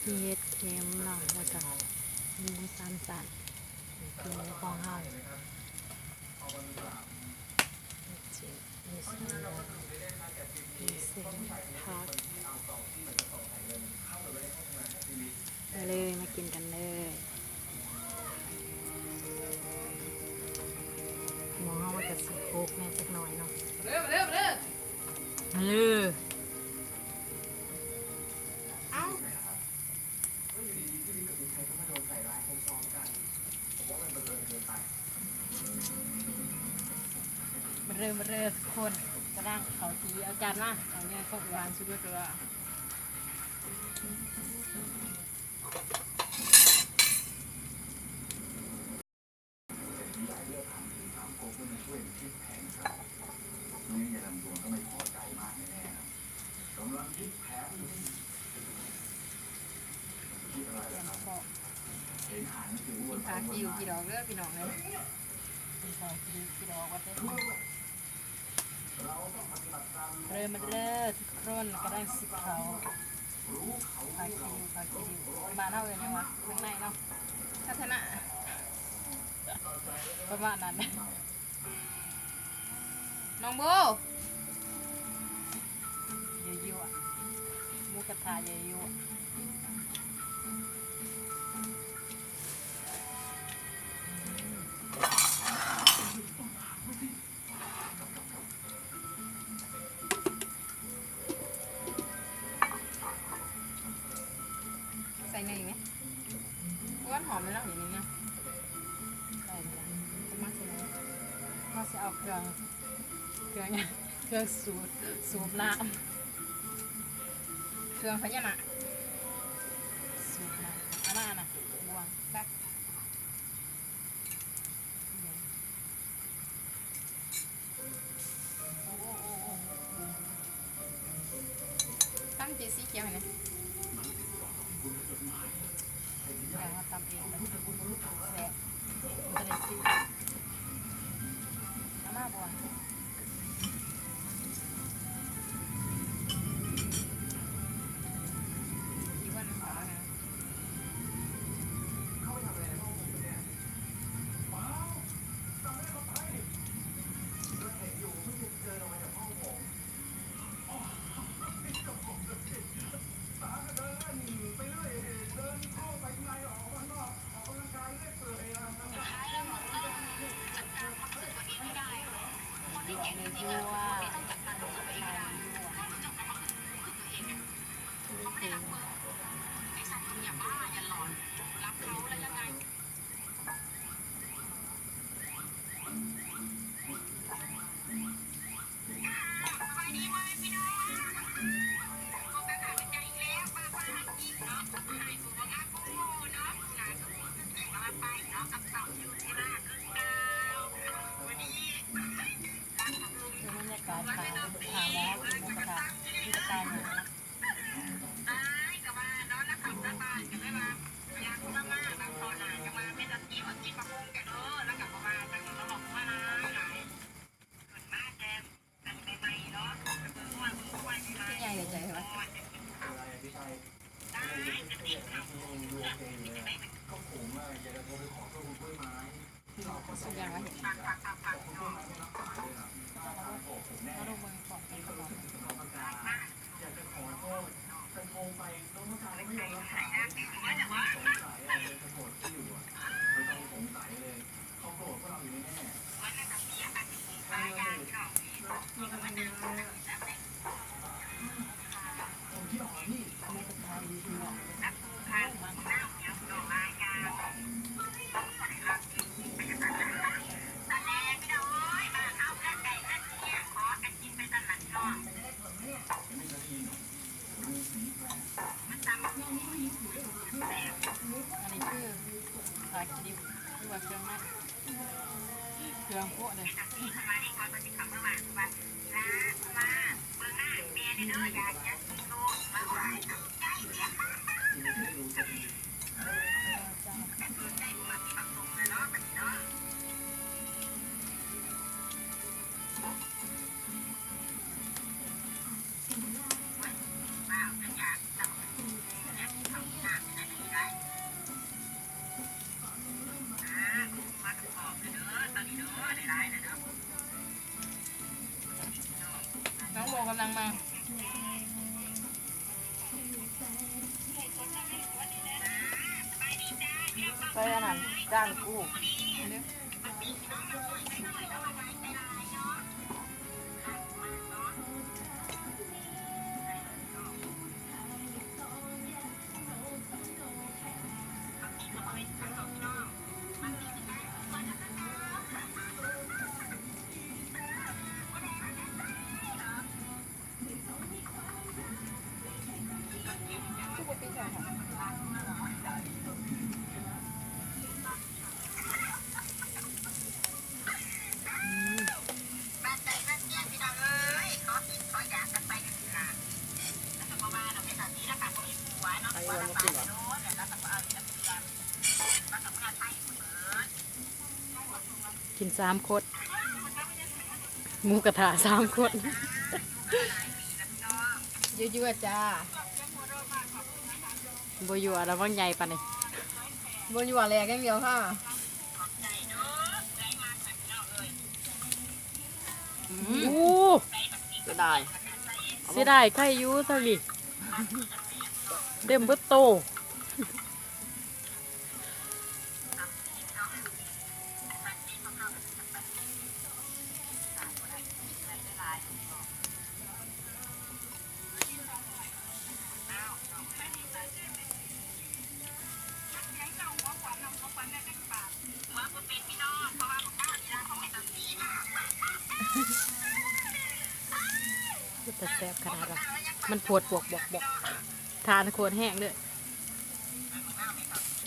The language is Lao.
ມີເຫັດເຂັມເນາະ ແລ້ວກະໝູສາມຊັ້ນ ນີ້ຄືໝູຂອງເຮົາ ມີເສັ້ນ ມີສາຫຼ່ອມ ມີເສັ້ນ ຜັກ ມາເລີຍ ມາກິນກັນເລີຍ. ໝໍເຮົາມັນກະຊິໂຄກແດ່ຈັກໜ້ອຍເນາະ ມາເລີຍ ມາເລີຍ ມາເລີຍ ເອົ້າ ມາເລີຍ ມາເລີຍທຸກຄົນ ກຳລັງເຂົ້າທີ່ ເອົາຈານມາ ເອົາແນວຂອງຫວານສຸດຍອດເລີຍ. ກິນຜັກ ກິນຜັກກິນດອກເດີພີ່ນ້ອງເອີຍ ກິນຜັກກິນດອກວ່າເດີ. ເລີ່ມມາເດີທຸກຄົນ ກຳລັງຊິເຂົ້າ ຜັກຂີ້ລິ້ວ ຜັກຂີ້ລິ້ວ ບ້ານເຮົາເອີ້ນຫຍັງຫວາ ທາງໃນເນາະ ພັດທະນາ ປະມານນັ້ນ ນ້ອງໂບ ເຢີ່ວໆ ໝູກະທະເຢີ່ວໆ. ໃສ່ເນີຍອີກໄໝ? ໂອ້ ຫອມເລີຍເນາະ ເຫັນນີ້ນະ ໃສ່ເລີຍ ມາຊິເອົາເຄື່ອງ ເຄື່ອງຫຍັງ ເຄື່ອງສູດ ສູບນ້ຳ ເຄື່ອງພະຍານາກ ສູບນ້ຳ ເອົາມານະ ບ່ວງ ແບັກ ຕຳຈີ່ສີຂຽວໃຫ້ແດ່ ແມ່ເຮົາຕຳເອງ ແຊບ ບໍ່ໄດ້ຊື້ ເອົາມາບໍ່ ຢູ່ເຮືອນມັນເຂົາວ່າ ບັນຍາກາດຂາວ ຂາວແລ້ວ ໝູກະທະ ມີແຕ່ປາເນາະ. ອັນນີ້ຄື ພາກິນ ຫຼືວ່າເຄື່ອງໃນ ເຄື່ອງໂປະເດ້. ອ້າວ ກະຢາກ ຢາກກິນເຂົ້າກິນນ້ຳ ກຳລັງມາ ໄປອັນນັ້ນ ຈານກູ ກິນສາມຄົນ ໝູກະທະສາມຄົນ ຍົວໆ ຈ້າ ບໍ່ຍົວແລ້ວ ມັນໃຫຍ່ປານນີ້ ບໍ່ຍົວແຫຼກຢ່າງດຽວຄ່ະ. ອືມ ໂອ້ ເສຍດາຍ ເສຍດາຍ ໄຂ່ຢູ່ຊັ້ນນີ້ ເຕັມເບິດໂຕ. ເປັນຕາແຊບຂະໜາດວ່າ ມັນໂພດປວກບອກໆ ທານໂຄດແຮງເດີ້.